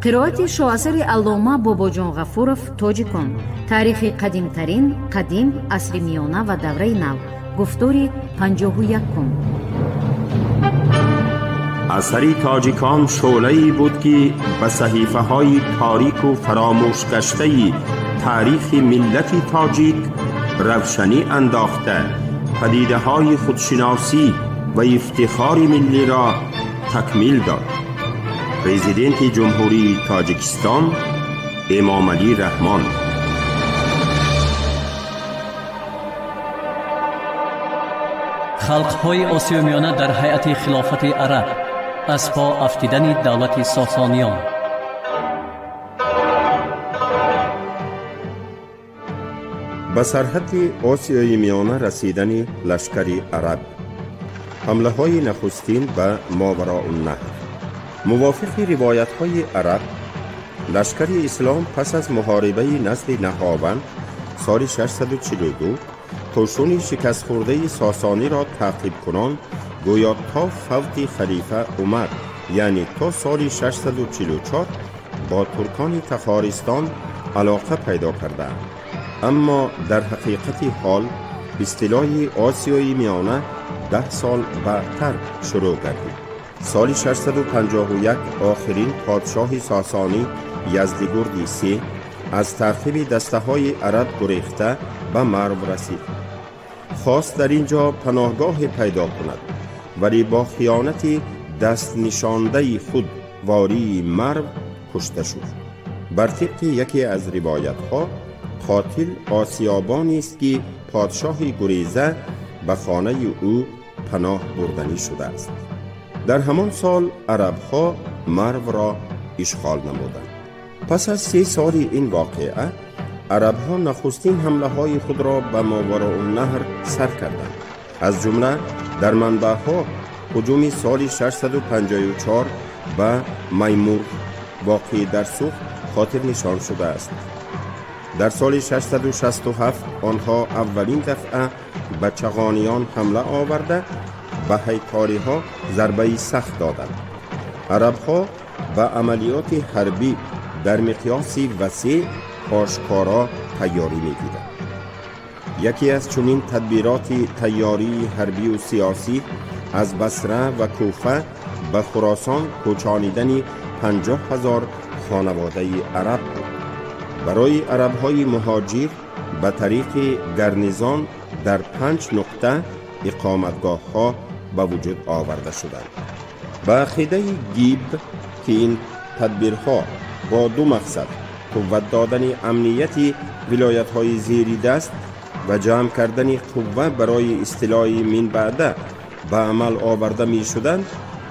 Қироати шоасари аллома Бобоҷон Ғафуров «Тоҷикон: таърихи қадимтарин, қадим, асри миёна ва давраи нав», гуфтори 51-ум. Асари «Тоҷикон» шӯълае буд, ки ба саҳифаҳои торику фаромӯшгаштаи таърихи миллати тоҷик равшанӣ андохта, падидаҳои худшиносӣ ва ифтихори миллиро такмил дод. Президенти Ҷумҳурии Тоҷикистон Эмомалӣ Раҳмон. Халқҳои Осиёи Миёна дар ҳайати Хилофати Араб, аз по афтидани давлати Сосониён. Ба сарҳадди Осиёи Миёна расидани лашкари араб, ҳамлаҳои нахустин ба Мовароуннаҳр. Мувофиқи ривоятҳои араб, лашкари ислом пас аз муҳорибаи назди Наҳованд соли 642 қӯшуни шикастхӯрдаи сосониро таъқибкунон гӯё то фавти халифа Умар, яъне то соли 644, бо туркони Тахористон алоқа пайдо кардаанд. Аммо дар ҳақиқати ҳол истилои Осиёи Миёна 10 сол баъдтар шурӯъ гардид. Соли 651 охирин подшоҳи сосонӣ Яздигурди Се аз таъқиби дастаҳои араб гурехта ба Марв расид. Хост дар ин ҷо паноҳгоҳе пайдо кунад, вале бо хиёнати дастнишондаи худ вории Марв кушта шуд. Бар тибқи яке аз ривоятҳо, қотил осиёбонест, ки подшоҳи гуреза ба хонаи ӯ паноҳ бурданӣ шудааст. Дар ҳамон сол арабҳо Марвро ишғол намуданд. Пас аз 3 соли ин воқеа арабҳо нахустин ҳамлаҳои худро ба Мовароуннаҳр сар карданд. Аз ҷумла дар манбаъҳо ҳуҷуми соли 654 ба Маймурғ, воқеъ дар Суғд, хотирнишон шудааст. Дар соли 667 онҳо аввалин дафъа ба Чағониён ҳамла оварда, ба ҳайкориҳо зарбаи сахт доданд. Арабҳо ба амалиёти ҳарбӣ дар миқёси васеъ ошкоро тайёрӣ медиданд. Яке аз чунин тадбироти тайёрии ҳарбию сиёсӣ аз Басра ва Куфа ба Хуросон кӯчонидани 50 000 хонаводаи араб буд. Барои арабҳои муҳоҷир ба тариқи гарнизон дар панҷ нуқта иқоматгоҳҳо ба вуҷуд оварда шуданд. Ба ақидаи Гиб, ки ин тадбирҳо бо ду мақсад: қувват додани амнияти вилоятҳои зери даст ва ҷамъ кардани қувва барои истилои минбаъда ба амал оварда мешуданд,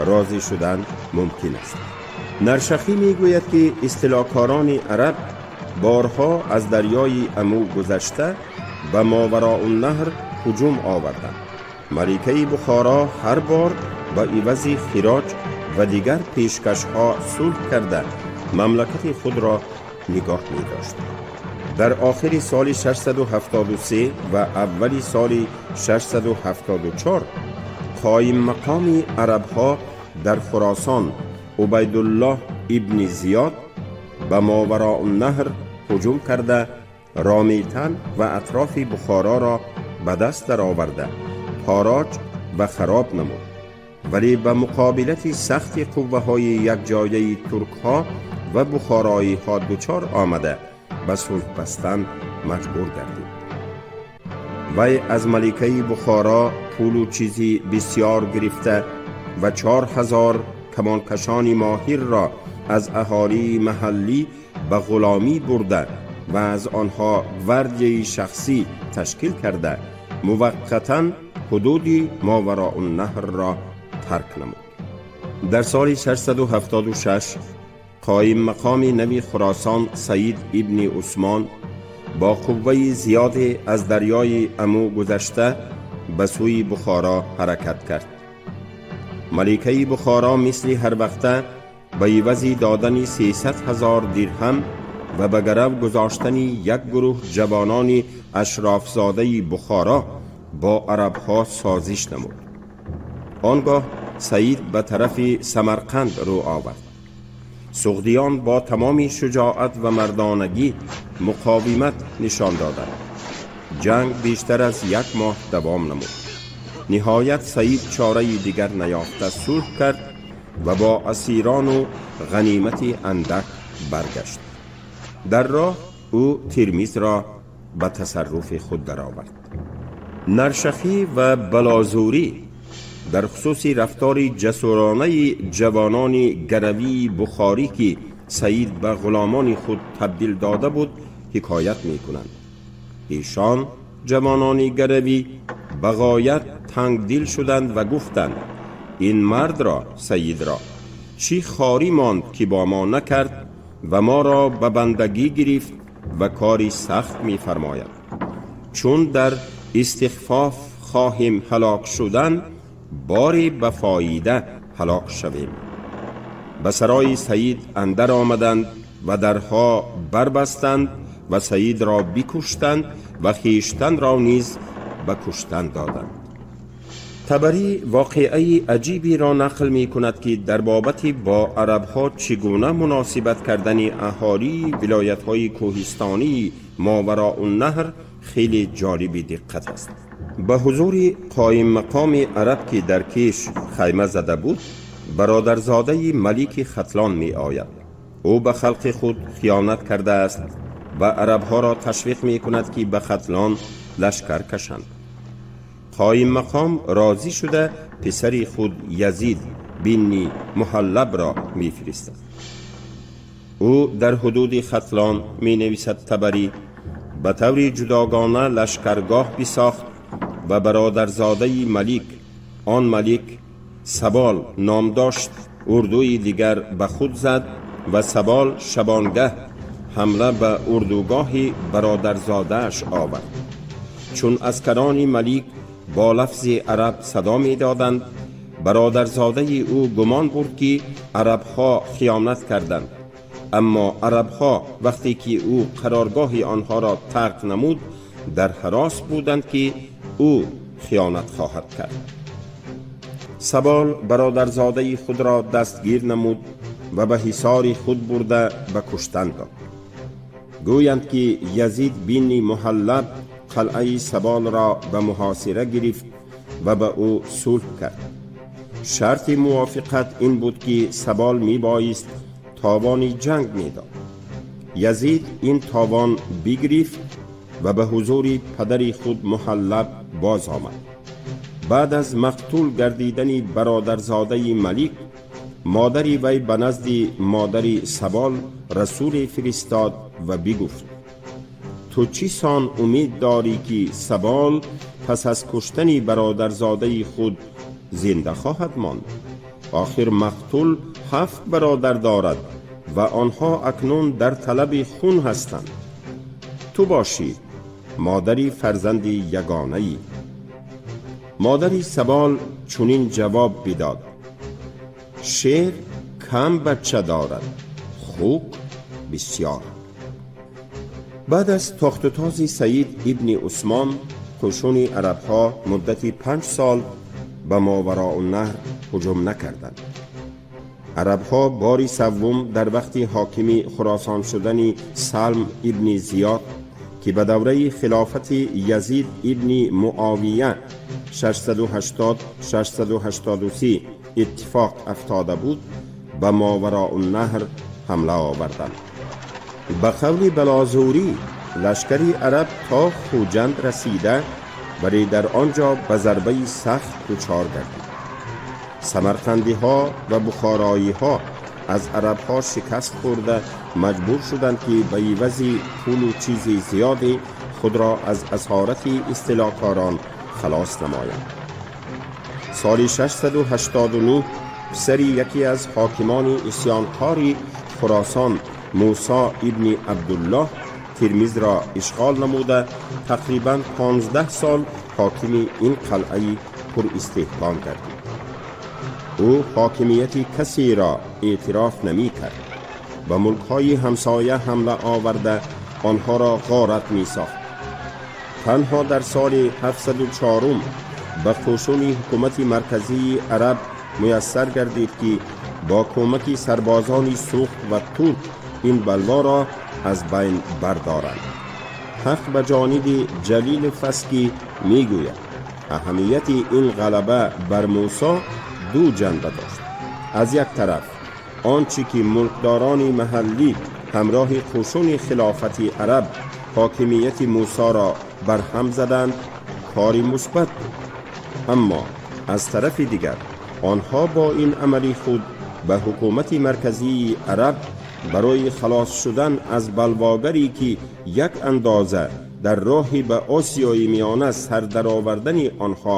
розӣ шудан мумкин аст. Наршахӣ мегӯяд, ки истилокорони араб борҳо аз дарёи Аму гузашта ба Мовароуннаҳр ҳуҷум оварданд. Маликаи Бухоро ҳар бор ба ивази хироҷ ва дигар пешкашҳо сулҳ карда, мамлакати худро нигоҳ медошт. Дар охири соли 673 ва аввали соли 674 қоиммақоми арабҳо дар Хуросон Убайдуллоҳ ибни Зиёд ба Мовароуннаҳр ҳуҷум карда, Ромитан ва атрофи Бухороро ба даст дароварда, тороҷ ва хароб намуд, вале ба муқобилати сахти қувваҳои якҷояи туркҳо ва бухороиҳо дучор омада, ба сулҳ бастан маҷбур гардид. Вай аз маликаи Бухоро пулу чизи бисьёр гирифта ва 4000 камонкашони моҳирро аз аҳолии маҳаллӣ ба ғуломӣ бурда ва аз онҳо гвардияи шахсӣ ташкил карда, муваққатан ҳудуди Мовароуннаҳрро тарк намуд. Дар соли 676 қоиммақоми нави Хуросон Саид ибни Усмон бо қувваи зиёде аз дарёи Аму гузашта ба сӯи Бухоро ҳаракат кард. Маликаи Бухоро мисли ҳарвақта ба ивази додани 300 000 дирҳам ва ба гарав гузоштани як гурӯҳ ҷавонони ашрофзодаи Бухоро با عربها سازش نمود. آنگاه سعید به طرف سمرقند رو آورد. سغدیان با تمام شجاعت و مردانگی مقاومت نشان دادند. جنگ بیشتر از یک ماه دوام نمود. نهایت سعید چاره دیگر نیافته صلح کرد و با اسیران و غنیمت اندک برگشت. در راه او ترمیز را به تصرف خود درآورد. نرشخی و بلازوری در خصوص رفتار جسورانه جوانان گروی بخاری که سعید به غلامان خود تبدیل داده بود حکایت می کنند. ایشان جوانان گروی به غایت تنگ دل شدند و گفتند این مرد را، سعید را، چی خاری ماند که با ما نکرد و ما را به بندگی گرفت و کاری سخت می فرماید. چون در استخفاف خواهیم هلاک شدن، باری به فایده هلاک شویم. به سرای سعید اندر آمدند و درها بربستند و سعید را بکشتند و خویشتن را نیز به کشتن دادند. طبری واقعه عجیبی را نقل می کند که در بابت با عربها چگونه مناسبت کردن اهالی ولایت های کوهستانی ماوراء النهر خیلی جالب دقت است. به حضور قایم مقام عرب که در کیش خیمه زده بود، برادرزاده ملک ختلان می آید. او به خلق خود خیانت کرده است و عربها را تشویق می کند که به ختلان لشکر کشند. قایم مقام راضی شده پسر خود یزید بن مهلب را می فرستد. او در حدود ختلان می نویسد طبری به طور جداگانه لشکرگاه بساخت و برادرزاده ملک، آن ملک سبال نام داشت، اردوی دیگر به خود زد و سبال شبانگه حمله به اردوگاه برادرزاده‌اش آورد. چون عسکران ملک با لفظ عرب صدا می دادند، برادرزاده او گمان برد که عربها خیانت کردند. اما عربها وقتی که او قرارگاه آنها را ترک نمود، در هراس بودند که او خیانت خواهد کرد. سبال برادرزاده خود را دستگیر نمود و به حصار خود برده به کشتن داد. گویند که یزید بن مهلب قلعه سبال را به محاصره گرفت و به او صلح کرد. شرط موافقت این بود که سبال می بایست تاوان جنگ می داد. یزید این تاوان بگرفت و به حضور پدر خود مهلب باز آمد. بعد از مقتول گردیدن برادرزاده ملک، مادر وی به نزد مادر سبال رسول فرستاد و بگفت تو چی سان امید داری که سبال پس از کشتن برادرزاده خود زنده خواهد ماند؟ آخر مقتول 7 برادر دارد و آنها اکنون در طلب خون هستند. تو باشی مادری فرزند یگانه ای. مادری سبال چنین جواب بداد: شیر کم بچه دارد، خوک بسیار. بعد از تاخت و تاز سعید ابن عثمان، قشون عربها مدت 5 سال به ماوراء النهر هجوم نکردند. عربها باری سوم در وقت حاکم خراسان شدن سلم ابن زیاد که به دوره خلافت یزید ابن معاویه 680-683 اتفاق افتاده بود، به ماوراء النهر حمله آوردند. به قول بلاذوری لشکری عرب تا خوجند رسیده ولی در آنجا به ضربه سخت دچار گردید. سمرقندی ها و بخارایی ها از عرب ها شکست خورده مجبور شدند که به عوض پول و چیز زیادی خود را از اسارت استیلاکاران خلاص نمایند. سال 689 پسر یکی از حاکمان عصیانکار خراسان موسی ابن عبدالله ترمذ را اشغال نموده تقریبا 15 سال حاکم این قلعه پر استحکام گردید. او حاکمیت کسی را اعتراف نمی کرد. به ملک‌های همسایه حمله آورده آنها را غارت می ساخت. Танҳо дар соли 704 ба қӯшуни ҳукумати марказии араб муяссар гардид, ки бо кӯмаки сарбозони суғд ва турк ин балворо аз байн бардоранд. Ҳақ ба ҷониби Ҷалил Фаскӣ мегӯяд: аҳамияти ин ғалаба бар Мусо ду ҷанба дошт. Аз як тараф, он чӣ ки мулкдорони маҳаллӣ ҳамроҳи қӯшуни хилофати араб ҳокимияти Мусоро барҳам заданд, кори мусбат буд. Аммо аз тарафи дигар, онҳо бо ин амали худ ба ҳукумати марказии араб барои халос шудан аз балвогаре, ки як андоза дар роҳи ба Осиёи Миёна сар даровардани онҳо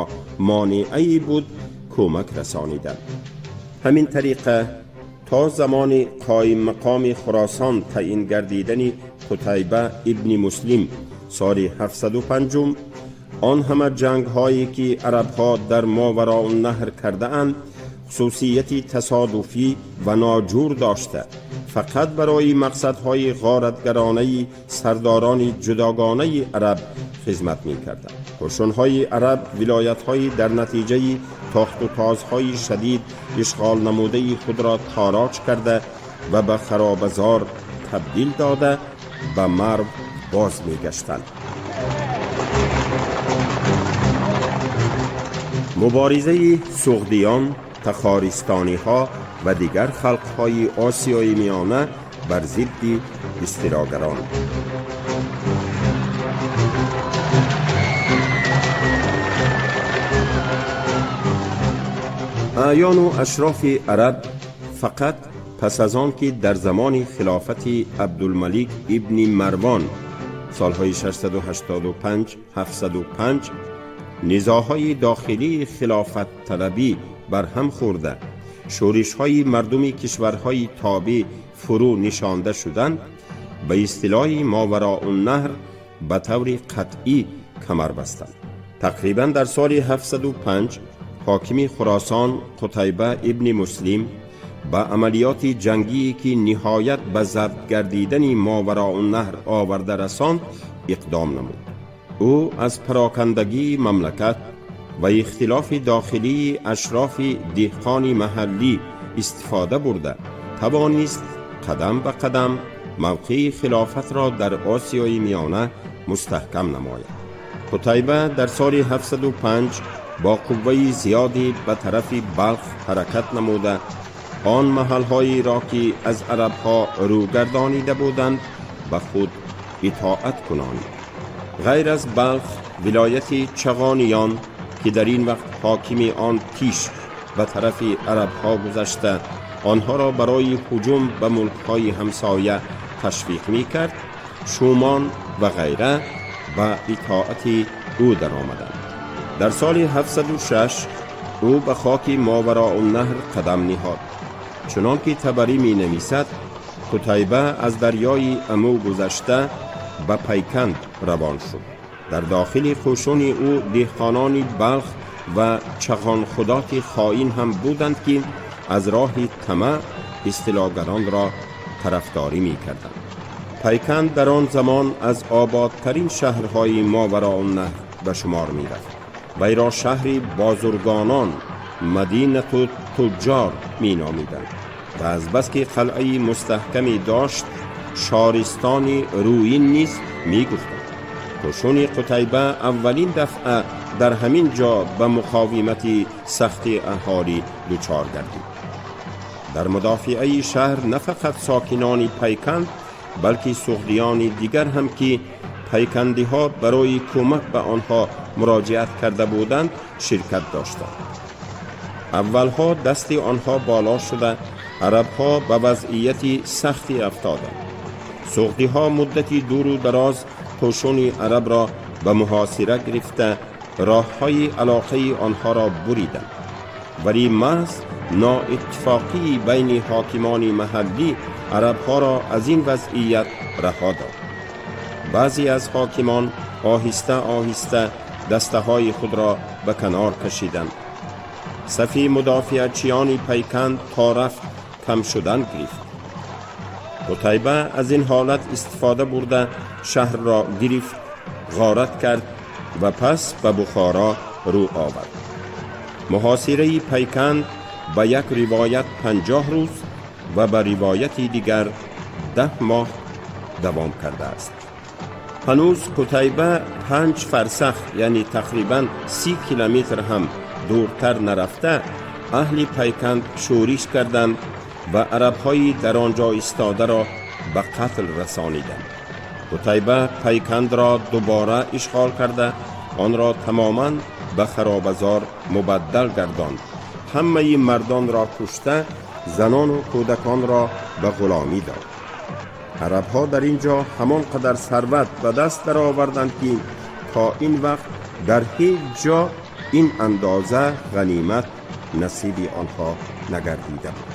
монеае буд, кӯмак расониданд. Ҳамин тариқа, то замони қоиммақоми Хуросон таъин гардидани Қутайба ибни Муслим соли 705, он ҳама ҷангҳое, ки арабҳо дар Мовароуннаҳр кардаанд, хусусияти тасодуфӣ ва ноҷур дошта, фақат барои мақсадҳои ғоратгаронаи сардорони ҷудогонаи араб хизмат мекарданд. Қӯшунҳои араб вилоятҳои дар натиҷаи тохту тозҳои шадид ишғол намудаи худро тороҷ карда ва ба харобазор табдил дода, ба Марв боз мегаштанд. Муборизаи суғдиён, тахористониҳо ва дигар халқҳои Осиёи Миёна бар зидди истилогарон. Аъёну ашрофи араб фақат пас аз он ки дар замони хилофати Абдулмалик ибни Марвон солҳои 685-705 низоъҳои дохилии хилофатталабӣ барҳам хӯрда, шӯришҳои мардуми кишварҳои тобеъ фурӯ нишонда шуданд, ба истилоҳи Мовароуннаҳр ба таври қатъӣ камар бастанд. Тақрибан дар соли 705 ҳокими Хуросон Қутайба ибни Муслим ба амалиёти ҷангие, ки ниҳоят ба забт гардидани Мовароуннаҳр оварда расонд, иқдом намуд. Ӯ аз парокандагии мамлакат ва ихтилофи дохилии ашрофи деҳқони маҳаллӣ истифода бурда, тавонист қадам ба қадам мавқеи хилофатро дар Осиёи Миёна мустаҳкам намояд. Қутайба дар соли 705 бо қувваи зиёде ба тарафи Балх ҳаракат намуда, он маҳалҳоеро, ки аз арабҳо рӯгардонида буданд, ба худ итоат кунонид. Ғайр аз Балх, вилояти Чағониён, ки дар ин вақт ҳокими он Тиш ба тарафи арабҳо гузашта, онҳоро барои ҳуҷум ба мулкҳои ҳамсоя ташвиқ мекард, Шумон ва ғайра ба итоати ӯ даромаданд. Дар соли 706 ӯ ба хоки Мовароуннаҳр қадам ниҳод. Чунон ки Табарӣ менависад, Қутайба аз дарёи Аму гузашта, ба Пайканд равон шуд. Дар дохили қӯшуни ӯ деҳқонони Балх ва Чағонхудоти хоин ҳам буданд, ки аз роҳи тамаъ истилогаронро тарафдорӣ мекарданд. Пайканд дар он замон аз ободтарин шаҳрҳои Мовароуннаҳр ба шумор мерафт. Вайро шаҳри бозургонон, мадинату туҷҷор, меномиданд ва азбаски қалъаи мустаҳкаме дошт, шористони Рӯин низ мегуфтанд. Қӯшуни Қутайба аввалин дафъа дар ҳамин ҷо ба муқовимати сахти аҳолӣ дучор гардид. Дар мудофиаи шаҳр на фақат сокинони Пайканд, балки суғдиёни дигар ҳам, ки пайкандиҳо барои кӯмак ба онҳо муроҷиат карда буданд, ширкат доштанд. Аввалҳо дасти онҳо боло шуда, арабҳо ба вазъияти сахте афтоданд. Суғдиҳо муддати дуру дароз қӯшуни арабро ба муҳосира гирифта, роҳҳои алоқаи онҳоро буриданд. Вале маҳз ноиттифоқии байни ҳокимони маҳаллӣ арабҳоро аз ин вазъият раҳо дод. Баъзе аз ҳокимон оҳиста оҳиста дастаҳои худро ба канор кашиданд. Сафи мудофиачиёни Пайканд то рафт кам шудан гирифт. Қутайба аз ин ҳолат истифода бурда, шаҳрро гирифт. ғорат кард ва пас ба Бухоро рӯ овард. Муҳосираи Пайканд ба як ривоят 50 рӯз ва ба ривояти дигар 10 моҳ давом кардааст. Ҳанӯз Қутайба 5 фарсах, яъне тақрибан 30 километр ҳам дуртар нарафта, аҳли Пайканд шӯриш карданд ва арабҳои дар он ҷо истодаро ба қатл расониданд. Қутайба Пайкандро дубора ишғол карда, онро тамоман ба харобазор мубаддал гардонд. Ҳамаи мардонро кушта, занону кӯдаконро ба ғуломӣ дод. Арабҳо дар ин ҷо ҳамон қадар сарват ба даст дароварданд, ки то ин вақт дар ҳеҷ ҷо ин андоза ғанимат насиби онҳо нагардида буд.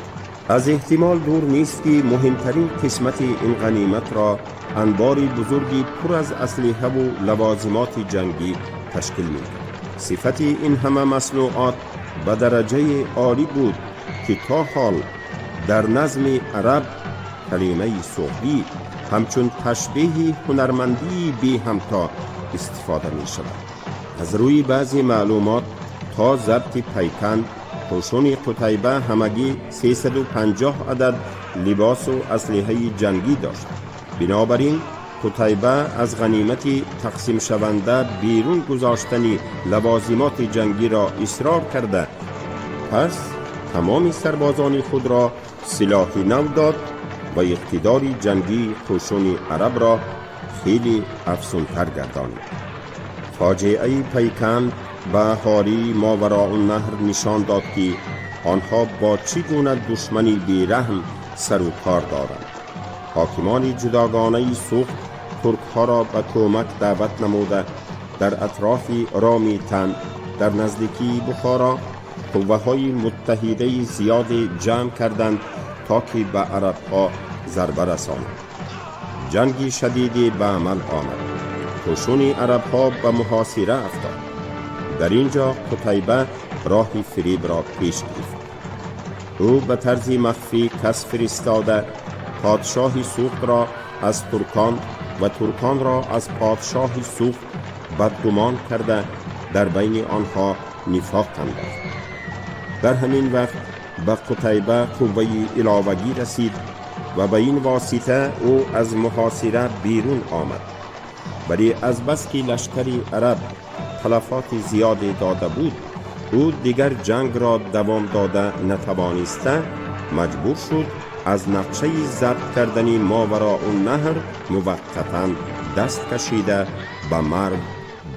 Аз эҳтимол дур нест, ки муҳимтарин қисмати ин ғаниматро анбори бузурги пур аз аслиҳаву лавозимоти ҷангӣ ташкил медод. Сифати ин ҳама маснуот ба дараҷаи олӣ буд, ки то ҳол дар назми араб калимаи суғдӣ ҳамчун ташбеҳи ҳунармандии беҳамто истифода мешавад. Аз рӯи баъзе маълумот, то забти Пайканд қӯшуни Қутайба ҳамагӣ 350 адад либосу аслиҳаи ҷангӣ дошт. Бинобар ин Қутайба аз ғанимати тақсимшаванда берун гузоштани лавозимоти ҷангиро исрор карда, пас тамоми сарбозони худро силоҳи нав дод ва иқтидори ҷангии қӯшуни арабро хеле афзунтар гардонид. Фоҷиаи Пайканд ба аҳолии Мовароуннаҳр нишон дод, ки онҳо бо чӣ гуна душмани бераҳм сару кор доранд. Ҳокимони ҷудогонаи Суғд туркҳоро ба кӯмак даъват намуда, дар атрофи Ромитан, дар наздикии Бухоро, қувваҳои муттаҳидаи зиёде ҷамъ карданд, то ки ба арабҳо зарба расонанд. Ҷанги шадиде ба амал омад. Қӯшуни арабҳо ба муҳосира афтод. Дар ин ҷо Қутайба роҳи фиребро пеш гирифт. Ӯ ба тарзи махфӣ кас фиристода, подшоҳи Суғдро аз туркон ва турконро аз подшоҳи Суғд бадгумон карда, дар байни онҳо нифоқ андохт. Дар ҳамин вақт ба Қутайба қувваи иловагӣ расид ва ба ин восита ӯ аз муҳосира берун омад. Вале азбаски лашкари араб талафоти зиёде дода буд, ӯ дигар ҷангро давом дода натавониста, маҷбур шуд аз нақшаи забт кардани Мовароуннаҳр муваққатан даст кашида, ба Марв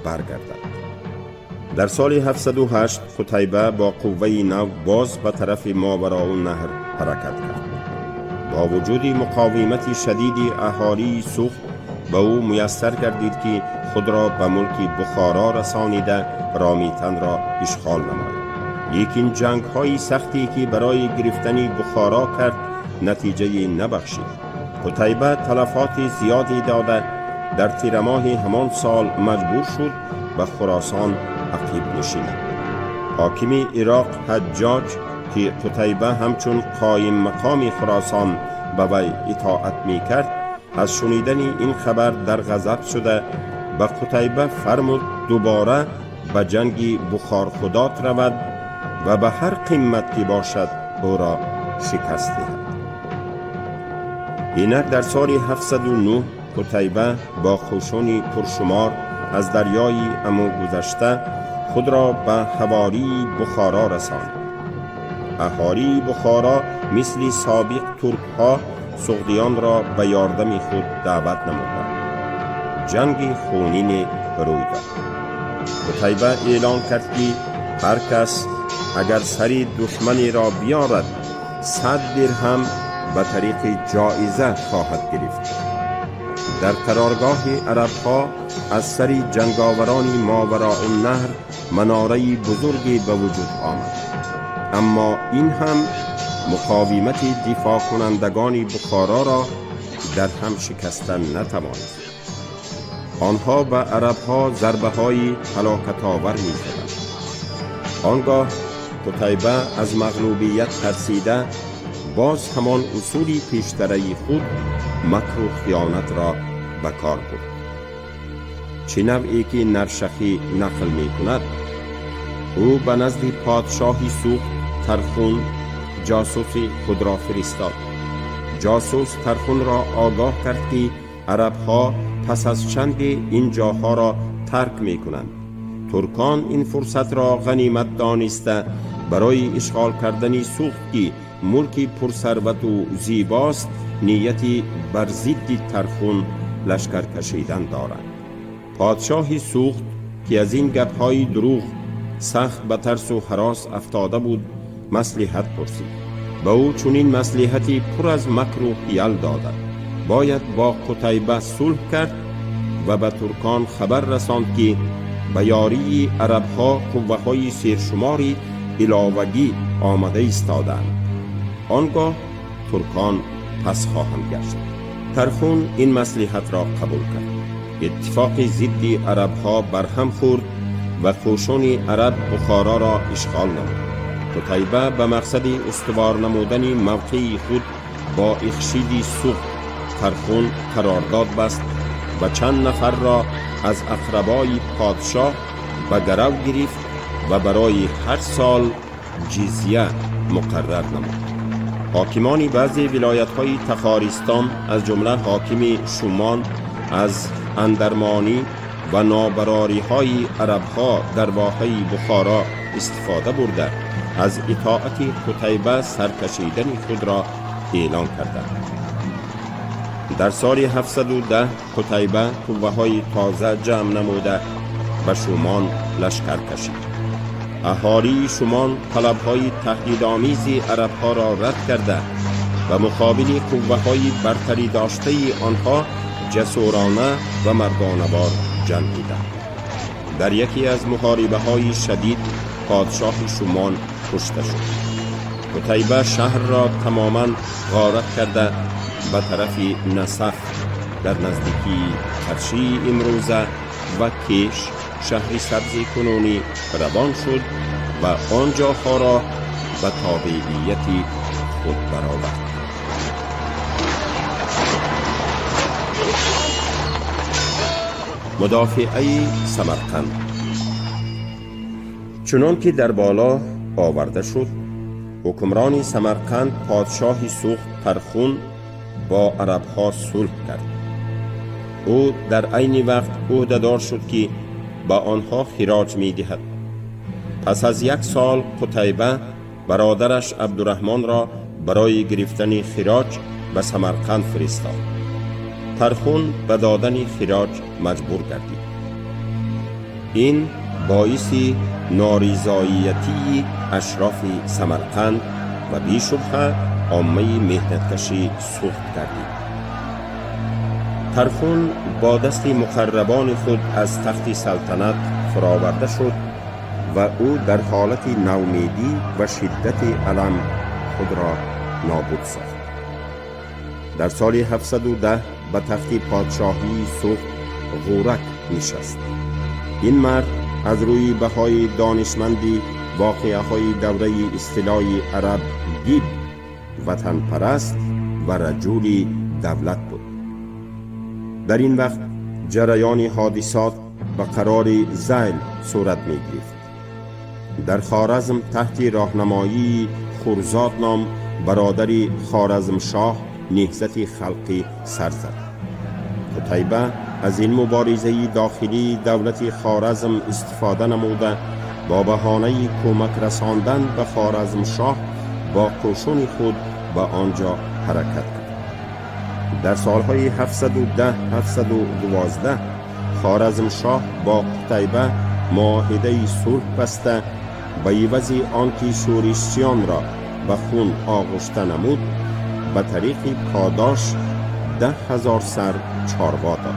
баргардад. Дар соли 708 Қутайба бо қувваи нав боз ба тарафи Мовароуннаҳр ҳаракат кард. Бо вуҷуди муқовимати шадиди аҳолии Суғд, ба ӯ муяссар гардид, ки худро ба мулки Бухоро расонида, Ромитанро ишғол намояд. Лекин ҷангҳои сахте, ки барои гирифтани Бухоро кард, натиҷае набахшид. Қутайба талафоти зиёде дода, дар тирамоҳи ҳамон сол маҷбур шуд ба Хуросон ақиб нишинад. Ҳокими Ироқ Ҳаҷҷоҷ, ки Қутайба ҳамчун қоим мақоми Хуросон ба вай итоат мекард, аз шунидани ин хабар дар ғазаб шуда, ба Қутайба фармуд дубора ба ҷанги Бухорхудот равад ва ба ҳар қимат ки бошад, ӯро шикаст диҳад. Инак дар соли 709 Қутайба бо қӯшуни пуршумор аз дарёи Аму гузашта, худро ба ҳавории Бухоро расонд. Аҳолии Бухоро мисли собиқ туркҳо суғдиёнро ба ёрдами худ даъват намуданд. Ҷанги хунине рӯй дод. Қутайба эълон кард, ки ҳар кас агар сари душманеро биёрад, 100 дирҳам ба тариқи ҷоиза хоҳад гирифт. Дар қароргоҳи арабҳо аз сари ҷанговарони Мовароуннаҳр манораи бузурге ба вуҷуд омад, аммо ин ҳам муқовимати дифоъкунандагони Бухороро дар ҳам шикастан натавонист. Онҳо ба арабҳо зарбаҳои ҳалокатовар мезаданд. Он гоҳ Қутайба аз мағлубият тарсида, боз ҳамон усули пештараи худ, макру хиёнатро ба кор бурд. چه نوعی که نرشخی نقل می کند، او به نزد پادشاهی سوخت ترخون جاسوس خود را فرستاد. جاسوس ترخون را آگاه کرد که عربها پس از چندی این جاها را ترک می کنند. ترکان این فرصت را غنیمت دانسته برای اشغال کردن سوخت که ملکی پرثروت و زیباست نیتی بر ضد ترخون لشکر کشیدن دارند. پادشاهی سوخت که از این گپهای دروغ سخت به ترس و هراس افتاده بود مصلحت پرسید. به او چنین مصلحتی پر از مکر و حیل دادند. باید با قتیبه صلح کرد و به ترکان خبر رساند که به یاری عربها قوه سیرشماری علاوگی آمده ایستادند. آنگاه ترکان پس خواهند گشت. ترخون این مصلحت را قبول کرد. اتفاق ضد عربها برهم خورد و قشون عرب بخارا را اشغال نمود. قتیبه به مقصد استوار نمودن موقع خود با اخشید سوخت ترخون قرارداد بست و چند نفر را از اقربای پادشاه به گرو گرفت و برای هر سال جزیه مقرر نمود. حاکمان بعضی ولایت‌های تخارستان از جمله حاکم شومان از اندرمانی و نابراری‌های عربها در واحه بخارا استفاده برده از اطاعت قتیبه سرکشیدن خود را اعلان کردند. در سال 710 قتیبه قوه‌های تازه جمع نموده به شومان لشکر کشید. اهالی شومان طلب‌های تهدیدآمیز عربها را رد کرده و مقابل قوه‌های برتری داشته آنها جسورانه و مردانه‌وار جنگیدند. در یکی از محاربه‌های شدید پادشاه شومان کشته شد. قتیبه شهر را تماما غارت کرده به طرف نسف در نزدیکی کرشی امروزه و کیش شهر سبز کنونی روان شد و آنجاها را به تابعیت خود برآورد. مدافعه سمرقند. چنان که در بالا آورده شد، حکمران سمرقند پادشاه سوخت ترخون با عربها صلح کرد. او در عین وقت عهدهدار شد که به آنها خراج می دهد. پس از یک سال قتیبه برادرش عبدالرحمن را برای گرفتن خراج به سمرقند فرستاد. ترخون به دادن خراج مجبور گردید. این باعث نارضایتی اشراف سمرقند و بی‌شبهه عامه مهنتکش سوخت گردید. ترخون با دست مقربان خود از تخت سلطنت فراورده شد و او در حالت نومیدی و شدت الم خود را نابود ساخت. در سال 710 به تخت پادشاهی سوخت غورک نشست. این مرد از روی بهای دانشمندی واقعه های دوره استیلای عرب دید، وطن پرست و رجول دولت بود. در این وقت جریان حادثات به قرار ذیل صورت می گرفت. در خوارزم تحت راهنمایی خورزاد نام برادر خوارزمشاه نهضت خلقی سر زد. قتیبه از این مبارزه داخلی دولت خوارزم استفاده نموده با بهانه کمک رساندن به خوارزمشاه با قشون خود به آنجا حرکت کرد. در سالهای 710 712 خوارزمشاه با قتیبه معاهده صلح بسته به عوض آنکه شورشیان را به خون آغشته نمود به طریق پاداش 10,000 سر چاروا داد.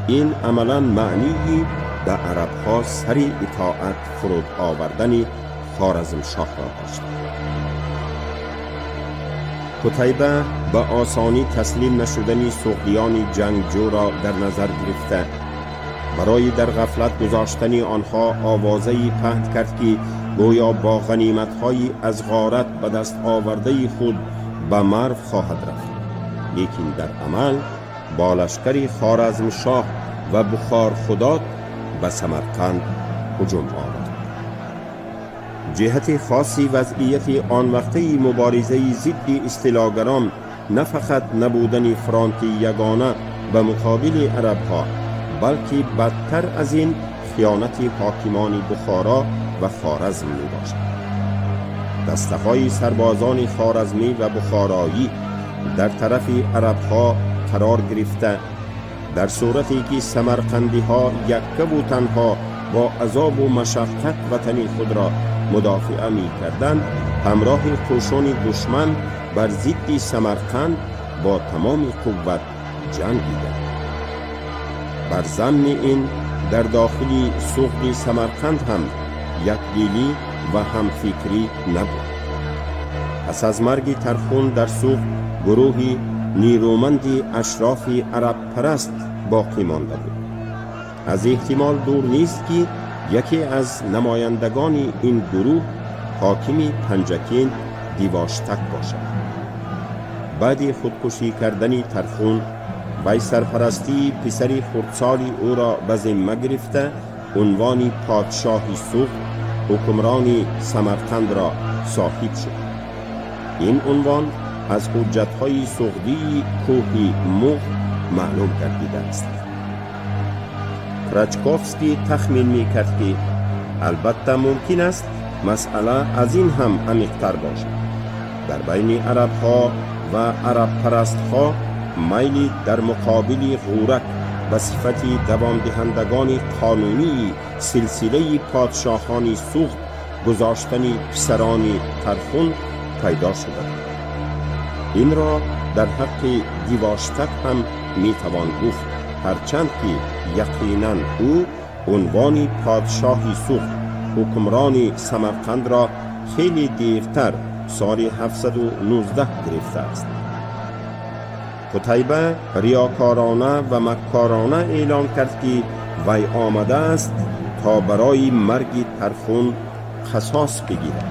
این عملا معنی به عربها سر اطاعت فرود آوردن خوارزمشاه را داشت. قتیبه به آسانی تسلیم نشدن سغدیان جنگجو را در نظر گرفته برای در غفلت گذاشتن آنها آوازه‌ای پهن کرد که گویا با غنیمت‌های از غارت به دست آورده خود به مرو خواهد رفت. لیکن در عمل با لشکر خوارزمشاه ва Бухор-Худод ба Самарқанд ҳуҷум овард. Ҷиҳати хоси вазъияти он вақтаи муборизаи зидди истилогарон на фақат набудани фронти ягона ба муқобили арабҳо, балки бадтар аз ин хиёнати ҳокимони Бухоро ва Хоразм мебошад. Дастаҳои сарбозони хоразмӣ ва бухороӣ дар тарафи арабҳо қарор гирифта, дар сурате ки самарқандиҳо яккаву танҳо бо азобу машаққат ватани худро мудофиа мекарданд, ҳамроҳи қӯшони душман бар зидди Самарқанд бо тамоми қувват ҷангиданд. Бар замми ин дар дохили Суғди Самарқанд ҳам якдилӣ ва ҳамфикрӣ набуд. Пас аз марги Тархун дар Суғд гурӯҳи нерӯманди ашрофи арабпараст боқӣ монда буд. Аз эҳтимол дур нест, ки яке аз намояндагони ин гурӯҳ ҳокими Панҷакент Дивоштак бошад. Баъди худкушӣ кардани Тархун вай сарпарастии писари хурдсоли ӯро ба зимма гирифта, унвони подшоҳи Суғд, ҳукмрони Самарқандро соҳиб шуд. Ин унвон аз ҳуҷҷатҳои суғдии кӯҳи Муғ маълум гардидааст. Крачковский тахмин мекард, ки албатта мумкин аст масъала аз ин ҳам амиқтар бошад. Дар байни арабҳо ва арабпарастҳо майли дар муқобили Ғӯрак ба сифати давомдиҳандагони қонунии силсилаи подшоҳони Суғд гузоштани писарони Тархун пайдо шуда буд. Инро дар ҳаққи Дивоштак ҳам метавон гуфт, ҳарчанд ки яқинан ӯ унвони подшоҳи Суғд, ҳукмрони Самарқандро хеле дертар, соли 719 гирифтааст. Қутайба риёкорона ва маккорона эълон кард, ки вай омадааст то барои марги Тархун қасос бигирад.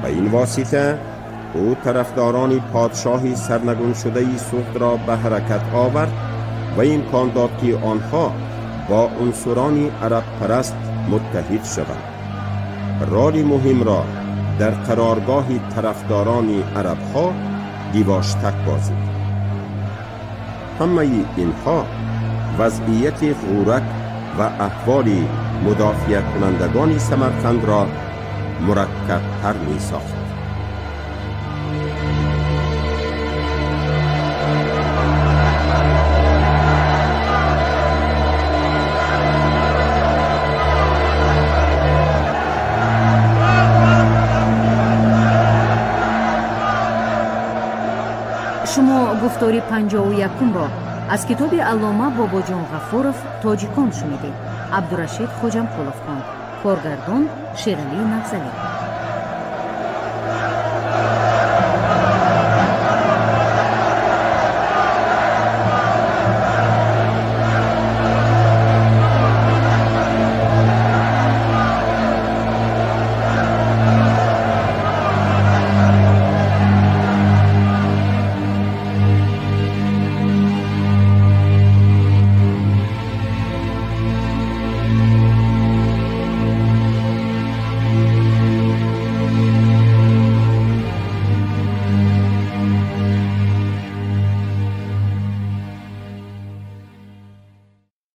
Ба ин восита ӯ тарафдорони подшоҳи сарнагуншудаи Суғдро ба ҳаракат овард ва имкон дод, ки онҳо бо унсурони арабпараст муттаҳид шаванд. Роли муҳимро дар қароргоҳи тарафдорони арабҳо Дивоштак бозид. Ҳамаи инҳо вазъияти Ғӯрак ва аҳволи мудофиакунандагони Самарқандро мураккабтар месохт. Шумо гуфтори 51-умро аз китоби аллома Бобоҷон Ғафуров «Тоҷикон» шунидед. Абдурашид Хоҷамқулов хонд. Коргардон Шералӣ Нағзалӣ.